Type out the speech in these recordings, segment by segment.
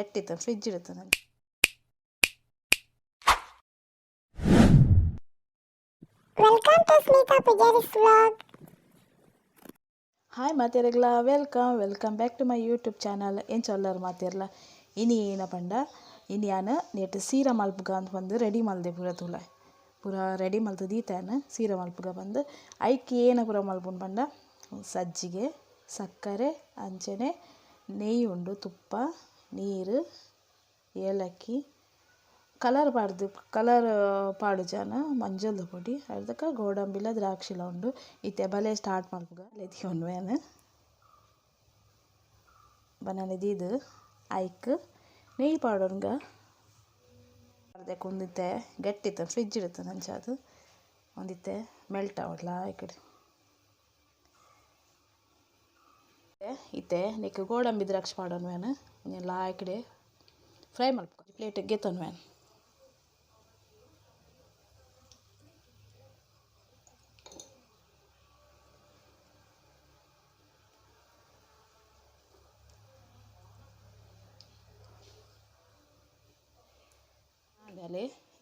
ಎಟ್ಟಿತ್ತು fridge ಇಡುತ್ತೆ. Welcome to Smitha Pujari's vlog. Hi ಮಾತೆರೆಗ್ಲ, welcome welcome back to my YouTube channel. ಎಂಚ ಉಲ್ಲರ್ ಮಾತೆರ್ಲ? ಇನಿ ಏನ ಪಂಡ, ಇನಿ ಯಾನ್ ನೆಟ್ ಸೀರ ಮಲ್ಪುಗ ಅಂತ ಪಂದ್ ರೆಡಿ ಮಲ್ದೆ. ಪೂರ ತೂಲ, ಪೂರ ರೆಡಿ ಮಲ್ತ್ ದೀತೆ ಸೀರೆ ಮಲ್ಪುಗ ಪಂದ್. ಐಕ್ ಏನ ಪೂರ ಮಲ್ಪುನು ಪಂಡ, ಸಜ್ಜಿಗೆ, ಸಕ್ಕರೆ, ಅಂಚನೆ ನೆಯ್ಯಿ ಉಂಡು, ತುಪ್ಪ, ನೀರು, ಏಲಕ್ಕಿ, ಕಲರ್ ಪಾಡ್ದು, ಕಲರ್ ಪಾಡುಜಾನ, ಮಂಜಲ್ದ ಪೊಡಿ, ಅರ್ಧಕ ಗೋಡಂಬಿಲ ದ್ರಾಕ್ಷಿಲ ಉಂಡು. ಇತ್ತೆ ಬಲೆ ಸ್ಟಾರ್ಟ್ ಮಲ್ಪುಗ. ದೀವೊನುವೆ ಯಾನ್ ಬನಲೆ ದೀದ್ ಐಕ್ ನೆಯ್ಯಿ ಪಾಡೊನ್ಗ. ಅರ್ಧಕ್ಕೆ ಒಂದಿತ್ತೆ ಗಟ್ಟಿ ಇತ್ತು, ಫ್ರಿಜ್ ಇಡುತ್ತೆ ಅಂಚಾದ್ ಒಂದಿತ್ತೆ ಮೆಲ್ಟ್ ಆವೊಡು ಲಾಯ್ಕ್ಡ್. ಇತ್ತೆ ನೆಕ್ಕ್ ಗೋಡಂಬಿ ದ್ರಾಕ್ಷಿ ಪಾಡೊನುವೆ ಯಾನ್. ಒಂಜಿ ಲಾಯ್ಕ್ಡೆ ಫ್ರೈ ಮಲ್ಪುಗ, ಪ್ಲೇಟ್ ಗೆತೊನುವೆ. ಆಮೇಲೆ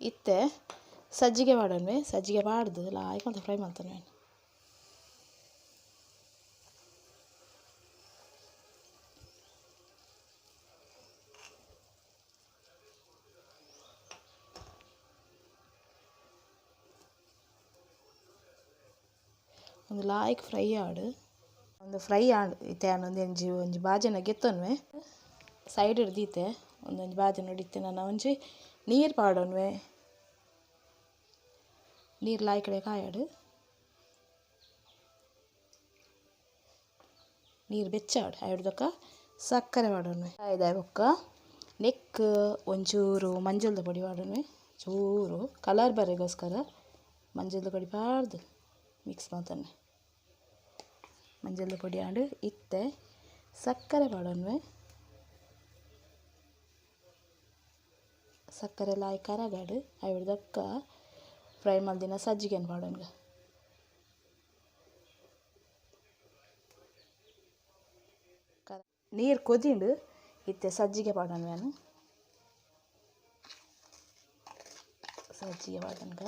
ಇತ್ತೆ ಸಜ್ಜಿಗೆ ಪಾಡೊನುವೆ. ಸಜ್ಜಿಗೆ ಪಾಡ್ದು ಲಾಯ್ಕ್ ಮಂತ ಫ್ರೈ ಮಲ್ತೊನುವೆ. ಒಂದು ಲಾಯ್ಕ್ ಫ್ರೈ ಆವಡ್. ಒಂದು ಫ್ರೈ ಆಂಡ್. ಇತ್ತೆ ಯಾನ್ ಒಂಜಿ ಒಂಜಿ ಬಾಜನ ಗೆತ್ತೊನುವೆ, ಸೈಡ್ ದೀತೆ. ಒಂದೊಂಜಿ ಬಾಜನ ಇತ್ತೆ ನನ ಒಂಜಿ ನೀರು ಪಾಡೊನುವೆ. ನೀರು ಲಾಯ್ಕಡೆ ಕಾಯಡ್, ನೀರು ಬೆಚ್ಚಾವಡ್. ಆಯ್ಡ್ ಬೊಕ್ಕ ಸಕ್ಕರೆ ಪಾಡೊನುವೆ. ಕಾಯ್ದ ಬೊಕ್ಕ ನೆಕ್ಕ್ ಒಂಚೂರು ಮಂಜಲ್ದ ಪೊಡಿ ಪಾಡೊನುವೆ, ಚೂರು ಕಲರ್ ಬರೆಗೋಸ್ಕರ. ಮಂಜಲ್ದ ಪೊಡಿ ಪಾಡ್ದು ಮಿಕ್ಸ್ ಮಲ್ತೊನುವೆ. ಮಂಜಲ್ದ ಪೊಡಿ ಆಂಡ್. ಇತ್ತೆ ಸಕ್ಕರೆ ಪಾಡೊನುವೆ. ಸಕ್ಕರೆ ಲಾಯ್ಕ್ ಕರಗಡ್. ಐಡ್ದ್ ಬೊಕ್ಕ ಫ್ರೈ ಮಲ್ದಿನ ಸಜ್ಜಿಗೆನ್ ಪಾಡೊನ್ಗ. ನೀರು ಕೊದಿಂಡು. ಇತ್ತೆ ಸಜ್ಜಿಗೆ ಪಾಡೊನುವೆ ಯಾನ್. ಸಜ್ಜಿಗೆ ಪಾಡೊನ್ಗ.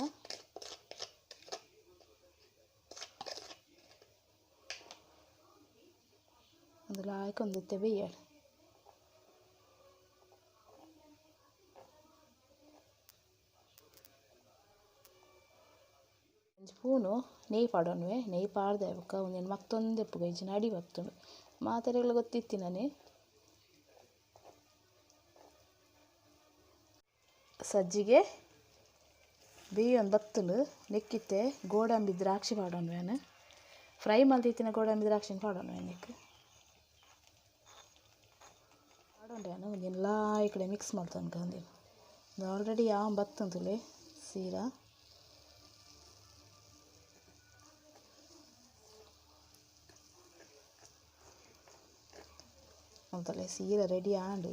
ಉಂದು ಲಾಯ್ಕ್ ಒಂದಿತ್ತೆ ಬೇಯಡ್. ಒಂಜಿ ಸ್ಪೂನು ನೆಯ್ಯಿ ಪಾಡೊನುವೆ. ನೆಯ್ಯಿ ಪಾಡ್ದೆ ಬೊಕ್ಕ ಉಂದೆನ್ ಮಗ್ತೊಂದೆ ಉಪ್ಪುಗ, ಇಜ್ಜಿಂಡ ಅಡಿ ಬತ್ತುಂಡು. ಮಾತೆರೆಗ್ಲ ಗೊತ್ತಿತ್ತಿನನೆ. ಸಜ್ಜಿಗೆ ಬೇಯೊಂದು ಬತ್ತುಂಡು. ನೆಕ್ಕಿತ್ತೆ ಗೋಡಂಬಿ ದ್ರಾಕ್ಷಿ ಪಾಡೊನುವೆ ಯಾನ್. ಫ್ರೈ ಮಲ್ದಿತ್ತಿನ ಗೋಡಂಬಿ ದ್ರಾಕ್ಷಿನ್ ಪಾಡೊನುವೆ. ನೆಕ್ಕ್ ಪಾಡೊಂಡೆ ಯಾನ್. ಒಂಜಿ ಲಾಯ್ಕ್ಡೆ ಮಿಕ್ಸ್ ಮಲ್ತೊನ್ಗ. ಉಂದೆನ್ ಉಂದು ಆಲ್ರೆಡಿ ಯಾನ್ ಬತ್ತುಂತುಲೆ ಸೀರಾ. ಮಲ್ತೊಲೆ, ಸೀರ ರೆಡಿ ಆಂಡ್.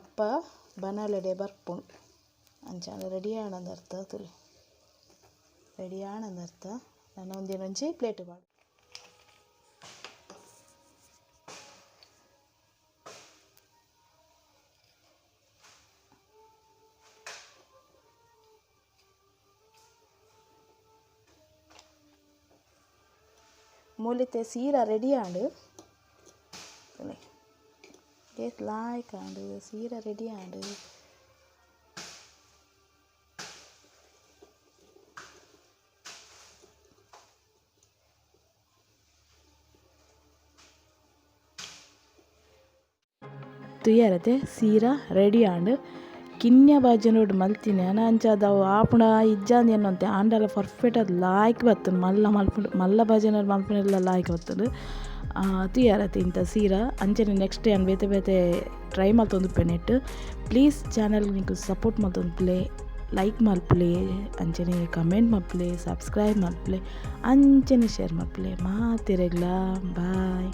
ಅಪ್ಪ ಬನಲೆಡೆ ಬರ್ಪುಂಡು. ಅಂಚಾಂಡ ರೆಡಿ ಆಂಡ್ ಅರ್ಥ. ತೂಲೆ, ರೆಡಿ ಆಂಡ್ ಅರ್ಥ. ನನ ಉಂದೆನ್ ಒಂಜಿ ಪ್ಲೇಟ್ ಪಾಡ್. ಮೂಲಿತೆ ಸೀರ ರೆಡಿ ಆಂಡ್. ತೂಲೆ, ಏತ್ ಲಾಯ್ಕ್ ಆಂಡ್. ಸೀರ ರೆಡಿ ಆಂಡ್. ತೂಯರತೆ, ಸೀರ ರೆಡಿ ಆಂಡ್. ಕಿನ್ಯ ಬಾಜನೊಡು ಮಲ್ತಿನಿ ಯಾನ್. ಅಂಚಾದ್ ಅವು ಆಪುಂಡ ಇಜ್ಜಾಂದ್ ಎನ್ನೊಂತೆ. ಆಂಡಲ ಪರ್ಫೆಕ್ಟ್ ಆದ್ ಲಾಯ್ಕ್ ಬತ್ತುಂಡು. ಮಲ್ಲ ಮಲ್ಪುಂಡು, ಮಲ್ಲ ಬಾಜನಡ್ ಮಲ್ಪುನೆಲ ಲಾಯ್ಕ್ ಬತ್ತುಂಡು. ತೂಯರತೆ ಇಂತ ಸೀರ. ಅಂಚನೆ ನೆಕ್ಸ್ಟ್ ಯಾನ್ ಬೇತೆ ಬೇತೆ ಟ್ರೈ ಮಲ್ತೊಂದುಪ್ಪೆ ನೆಟ್. ಪ್ಲೀಸ್ ಚಾನಲ್ ನಿಕುಲು ಸಪೋರ್ಟ್ ಮಲ್ತೊಂದುಪ್ಪುಲೆ. ಲೈಕ್ ಮಲ್ಪುಲೆ, ಅಂಚನೆ ಕಮೆಂಟ್ ಮಲ್ಪುಲೆ, ಸಬ್ಸ್ಕ್ರೈಬ್ ಮಲ್ಪುಲೆ, ಅಂಚನೆ ಶೇರ್ ಮಲ್ಪುಲೆ. ಮಾತೆರೆಗ್ಲಾ ಬಾಯ್.